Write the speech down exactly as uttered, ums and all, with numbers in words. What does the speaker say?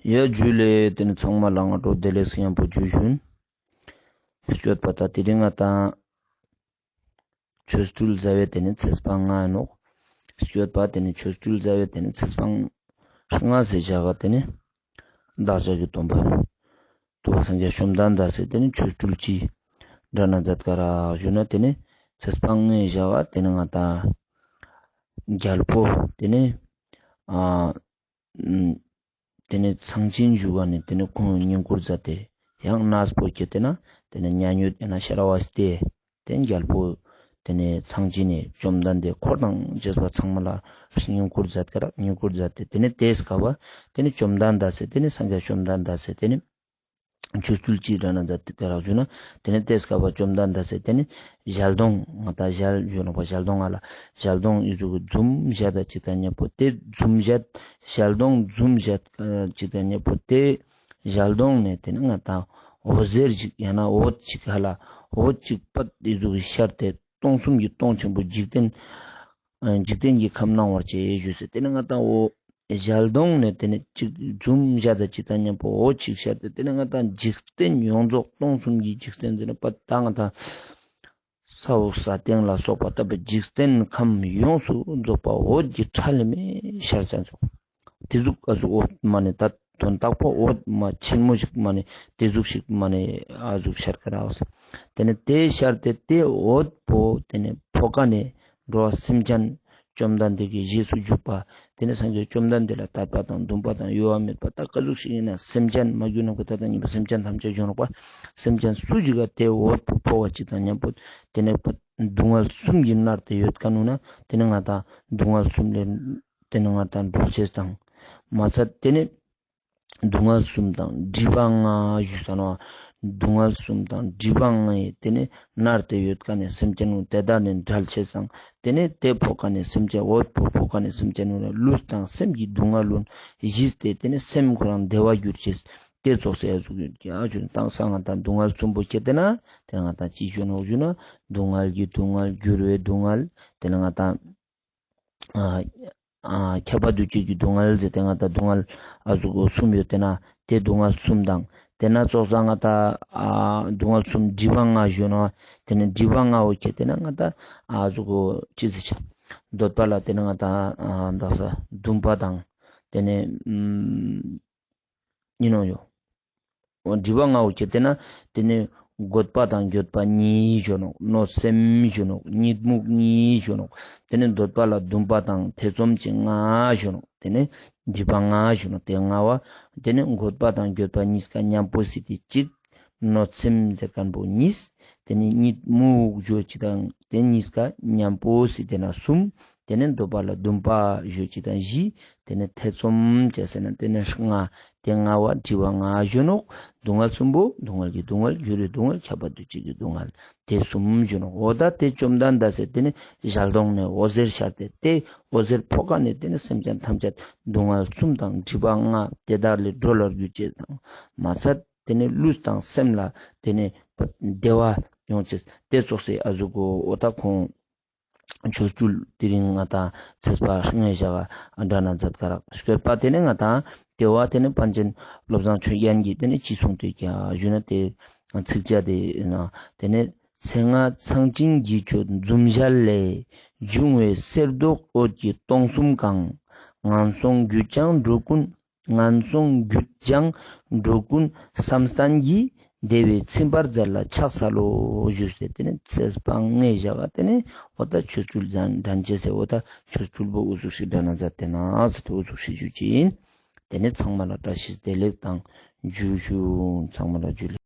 ཡ་ཇུ་ལེ། ཏེ་ནེ་ཚང་མ་ལ་སྔ་དྲོ་བདེ་ལེགས་ཡང་པོ་ཇུ་ཞུན། སྐྱོད་པ་ཏ་དེ་རིང་ང་ཏང་ཆོ་འཕྲུལ་ཟླ་བའི་ཏེ་ནེ་ཚེས་པ་ལྔ་ཨིན་ནོག། སྐྱོད་པ་ཏེ་ནེ་ཆོ་འཕྲུལ་ཟླ་བའི་ཏེ་ནེ་ཚེས་པ་ལྔ་ཟེར་བཞག་ག་ཏེ་ནེ་བདག་ཅག་གི་སྟོན་པ་ཐུབ་པ་སངས་རྒྱས་བཅོམ་ལྡན་འདས་སི་ཏེ་ནེ་ཆོ་འཕྲུལ་ཅི་འདྲ་ན་མཛད་ཀ་རག་ཞུ་ན་ཏེ་ནེ་ཚེས་པ་ལྔའི་ཞག་ག་ཏེ་ནེ་ང་ཏང་རྒྱལ་པོ་ཏེ་ནེ་ཨ་ཏེ་ནེ་ཚངས་བྱིན་ཞུ་བ་ནེ་ཏེ་ནེ་ཁོང་བསྙེན་བཀུར་མཛད་དེ་ཡང་གནས་པོ་ཁྱེར་ཏེ་ན་ཏེ་ནེ་མཉན་ཡོད་ཡང་ན་ཤ་ར་བ་སྟེ་ཏེ་རྒྱལ་པོ་ཏེ་ནེ་ཚངས་བྱིན་ནི་བཅོམ་ལྡན་འདས་འཁོར་དང་བཅས་པ་ཚང་མ་ལ་བསྙེན་བཀུར་མཛད་ཀ་རག། བསྙེན་བཀུར་མཛད་དེ་ཏེ་ནེ་ཏེ་སྐབས་པ་ཏེ་ནེ་བཅོམ་ལྡན་འདས་སི་ཏེ་ནེ་སངས་རྒྱས་བཅོམ་ལྡན་འདས་སི་ཏེ་ནེ་ཆོ་འཕྲུལ་ཅི་འདྲ་ན་མཛད་དེ་ཀ་རག་ཞུ་ན། ཏེ་ནེ་ཏེ་སྐབས་པ་བཅོམ་ལྡན་འདས་སི་ཏེ་ནེ་ཞལ་གདོང་ང་ཏང་ཞལ་ཞུ་ནོག་པ། ཞལ་གདོང་ང་ལ་ཞལ་གདོང་ཨི་ཟུག་གི་འཛུམ་བཞད་ད་ཅིག་དང་མཉམ་པོ་ཏེ་འཛུམ་བཞད་ཞལ་གདོང་འཛུམ་བཞད་ཅིག་དང་མཉམ་པོ་ཏེ་ཞལ་གདོང་ནེ་ཏེ་ནེ་ང་ཏང་འོད་ཟེར་ཅིག་ཡང་ན་འོད་ཅིག་ཧ་ལ་འོད་ཅིག་པད་ཨི་ཟུག་གི་ཤར་ཏེ་སྟོང་གསུམ་གྱི་སྟོང་ཆེན་པོ་འཇིག་རྟེན་འཇིག་རྟེན་གྱི་ཁམས་སྣང་བར་བྱེད་ཞུས་སེ་ཏེ་ནེ་ང་ཏང་འོ་ཞལ་གདོང་ནེ་ཏེ་ནེ་ཅིག་འཛུམ་བཞད་ད་ཅིག་དང་མཉམ་པོ་འོད་ཅིག་ཤར་ཏེ་ཏེ་ནེ་ང་ཏང་འཇིག་རྟེན་ཡོངས་རྫོགས་སྟོང་གསུམ་གྱི་འཇིག་རྟེན་ཟེར་ན་པད་ད་ང་ཏང་ས་འོག་ས་སྟེང་ལ་སོགས་པ་ལྟ་བུའི་འཇིག་རྟེན་ཁམས་ཡོངས་སུ་རྫོགས་པ་འོད་ཀྱི་ཁྲ་ལམ་མེ་ཤར་ཅན་སོང་། ཏེ་ཟུག་ཨ་ཟུག་འོད་མ་ནེ་ད་དོན་དག་པོ་འོད་མ་ཆེན་མོ་ཞིག་མ་ནེ་ཏེ་ཟུག་ཞིག་མ་ནེ་ཨ་ཟུག་ཤར་ཀ་རག་སེ། ཏེ་ནེ་ཏེ་ཤར་ཏེ་ཏེ་འོད་པོ་ཏེ་ནེ་ཕོ་ཀ་ནེ་འགྲོ་བ་སེམས་ཅན་བཅོམ་ལྡན་འདས་ཀྱི་རྗེས་སུ་འཇུག་པ་ཏེ་ནེ་སངས་རྒྱས་བཅོམ་ལྡན་འདས་ལ་དད་པ་དང་འདུན་པ་དང་གཡོ་བ་མེད་པ་ད་ཀ་ཟུག་ཞིག་ཨིན་ན་སེམས་ཅན་མ་གྱུར་ནམ་མཁའི་མཐའ་དང་མཉམ་པའི་སེམས་ཅན་ཐམས་ཅད་ཞུ་ནོག་པ། སེམས་ཅན་སུ་ཞིག་ག་ཏེ་འོད་པོ་ཕོ་བ་ཅིག་དང་མཉམ་པོ་ཏེ་ནེ་སྡུག་བསྔལ་གསུམ་གྱིས་མནར་ཏེ་ཡོད་ཁན་ནུ་ན་ཏེ་ནེ་ང་ཏང་སྡུག་བསྔལ་གསུམ་ལས་ཏེ་ནེ་ང་ཏང་སྒྲོལ་ཅེས་དང་མ་ཚད་ཏེ་ནེ་སྡུག་བསྔལ་གསུམ་དང་སྒྲིབ་པ་ལྔ་ཞུས་ས་ནོག། སྡུག་བསྔལ་གསུམ་དང་སྒྲིབ་པ་ལྔ་ཡིས་ཏེ་ནེ་མནར་ཏེ་ཡོད་ཁན་ནི་སེམས་ཅན་ནུ་ཏེ་དག་ནེ་བྲལ་ཅེས་དང་ཏེ་ནེ་ཏེ་ཕོ་ཀ་ནེ་སེམས་ཅན་འོད་པོ་ཕོ་ཀ་ནེ་སེམས་ཅན་ནུ་ལུས་དང་སེམས་ཀྱི་སྡུག་བསྔལ་ལུ་ཞི་སྟེ་ཏེ་ནེ་སེམས་ཁོ་རང་བདེ་བ་གྱུར་ཅེས་ཏེ་ཙོགས་སེ་ཨ་ཟུག་ཡོད་ཀྱག་ཞུ་ན། ཏེ་ནེ་ང་ཏང་སྡུག་བསྔལ་གསུམ་པོ་ཁྱེར་ཏེ་ན་ཏེ་ནེ་ང་ཏང་ཅི་ཞུ་ནོག་ཞུ་ན་སྡུག་བསྔལ་གྱི་སྡུག་བསྔལ་འགྱུར་བའི་སྡུག་བསྔལ་ཏེ་ནེ་ང་ཏང་ཨ་ཨ་ཁྱབ་པ་འདུ་བྱེད་ཀྱི་སྡུག་བསྔལ་ཟེར་ཏེ་ང་ཏང་སྡུག་བསྔལ་ཨ་ཟུག་གོ་གསུམ་ཡོད་ཏེ་ན་ཏེ་སྡུག་བསྔལ་གསུམ་དང་ཏེ་ནེ་ཙོགས་ས་ང་ཏང་ཨ་སྡུག་བསྔལ་གསུམ་སྒྲིབ་པ་ལྔ་ཞུ་ནོག། ཏེ་ནེ་སྒྲིབ་པ་ལྔ་བོ་ཁྱེར་ཏེ་ན་ང་ཏང་ཨ་ཟུག་གོ་ཅི་ཟེར་ཆ་འདོད་པ་ལ་ཏེ་ནེ་ང་ཏང་ཨ་འདག་ས་འདུན་པ་དང་ཏེ་ནེ་ཨམ་ཨིན་ནོག་ཡོ། འོ་སྒྲིབ་པ་ལྔ་བོ་ཁྱེར་ཏེ་ན་ཏེ་ནེ་རྒོད་པ་དང་འགྱོད་པ་གཉིས་ཞུ་ནོག། གནོད་སེམས་ཞུ་ནོག། གཉིད་རྨུགས་གཉིས་ཞུ་ནོག། ཏེ་ནེ་འདོད་པ་ལ་འདུན་པ་དང་ཐེ་ཚོམ་ཅིག་ལྔ་ཞུ་ནོག། ཏེ་ནེ་སྒྲིབ་པ་ལྔ་ཞུ་ནོག། ཏེ་ལྔ་བོ་ཏེ་ནེ་རྒོད་པ་དང་འགྱོད་པ་གཉིས་ཀ་མཉམ་པོ་སི་ཏེ་གཅིག། གནོད་སེམས་ཟེར་ཁན་བོ་གཉིས། ཏེ་ནེ་གཉིད་རྨུགས་ཞུ་ཅིག་དང་ཏེ་གཉིས་ཀ་མཉམ་པོ་སི་ཏེ་ན་གསུམ། ཏེ་ནེ་འདོད་པ་ལ་འདུན་པ་ཞུ་ཅིག་དང་བཞི། ཏེ་ནེ་ཐེ་ཚོམ་ཅེས་ཟེར་ན་ཏེ་ནེ་ལྔ། ཏེ་ལྔ་བོ་སྒྲིབ་པ་ལྔ་ཞུ་ནོག། སྡུག་བསྔལ་གསུམ་པོ་སྡུག་བསྔལ་གྱི་སྡུག་བསྔལ་འགྱུར་བའི་སྡུག་བསྔལ་ཁྱབ་པ་འདུ་བྱེད་ཀྱི་སྡུག་བསྔལ་ཏེ་གསུམ་ཞུ་ནོག། འོ་ད་ཏེ་བཅོམ་ལྡན་འདས་སི་ཏེ་ནེ་ཞལ་གདོང་ནེ་འོད་ཟེར་ཤར་ཏེ་ཏེ་འོད་ཟེར་ཕོ་ཀ་ནེ་ཏེ་ནེ་སེམས་ཅན་ཐམས་ཅད་སྡུག་བསྔལ་གསུམ་དང་སྒྲིབ་པ་ལྔ་ཏེ་དག་ལས་སྒྲོལ་བར་གྱུར་ཅེས་དང་མ་ཚད་ཏེ་ནེ་ལུས་དང་སེམས་ལ་ཏེ་ནེ་བདེ་བ་ཡོང་ཅེས་ཏེ་ཙོགས་སེ་ཨ་ཟུག་གོ་འོ་ད་ཁོང་ཆོ་འཕྲུལ་དེ་རིང་ང་ཏང་ཚེས་པ་ལྔའི་ཞག་ག་འདྲ་ན་མཛད་ཀ་རག། སྐྱོད་པ་ཏེ་ནེ་ང་ཏང་ཏེ་བོ་ཏེ་ནེ་པཎ་ཆེན་བློ་བཟང་ཆོས་རྒྱན་གྱིས་ཏེ་ནེ་ཅི་གསུངས་ཏེ་ཀྱག་ཞུ་ན་ཏེ་ཚིགས་བཅད་དེ་ན་ཏེ་ནེ་ཚེ་སྔ་ཚངས་བྱིན་གྱི་མཆོད་འཛུམ་ཞལ་ལས། བྱུང་བའི་གསེར་མདོག་འོད་ཀྱི་སྟོང་གསུམ་གང་། ངན་སོང་རྒྱུད་ཀྱང་འགྲོ་ཀུན་ངན་སོང་རྒྱུད་ཀྱང་འགྲོ་ཀུན་བསམ་གཏན་གྱི་བདེ་བས་ཚིམ་པར་མཛད་ལ་ཕྱག་འཚལ་ལོ་ཞུས་ཏེ་ཏེ་ནེ་ཚེས་པ་ལྔའི་ཞག་ག་ཏེ་ནེ་འོ་ད་ཆོ་འཕྲུལ་འདྲ་ཅེས་སེ་འོ་ད་ཆོ་འཕྲུལ་པོ་འུ་ཟུག་ཤིག་འདྲ་ན་མཛད་དེ་ན་ཟེར་ཏེ་འུ་ཟུག་ཤིག་ཞུ་ཅེས་ཨིན། ཏེ་ནེ་ཚང་མ་ལ་བཀྲ་ཤིས་བདེ་ལེགས་དང་ཇུ་ཞུ། ཚང་མ་ལ་ཇུ་ལེ།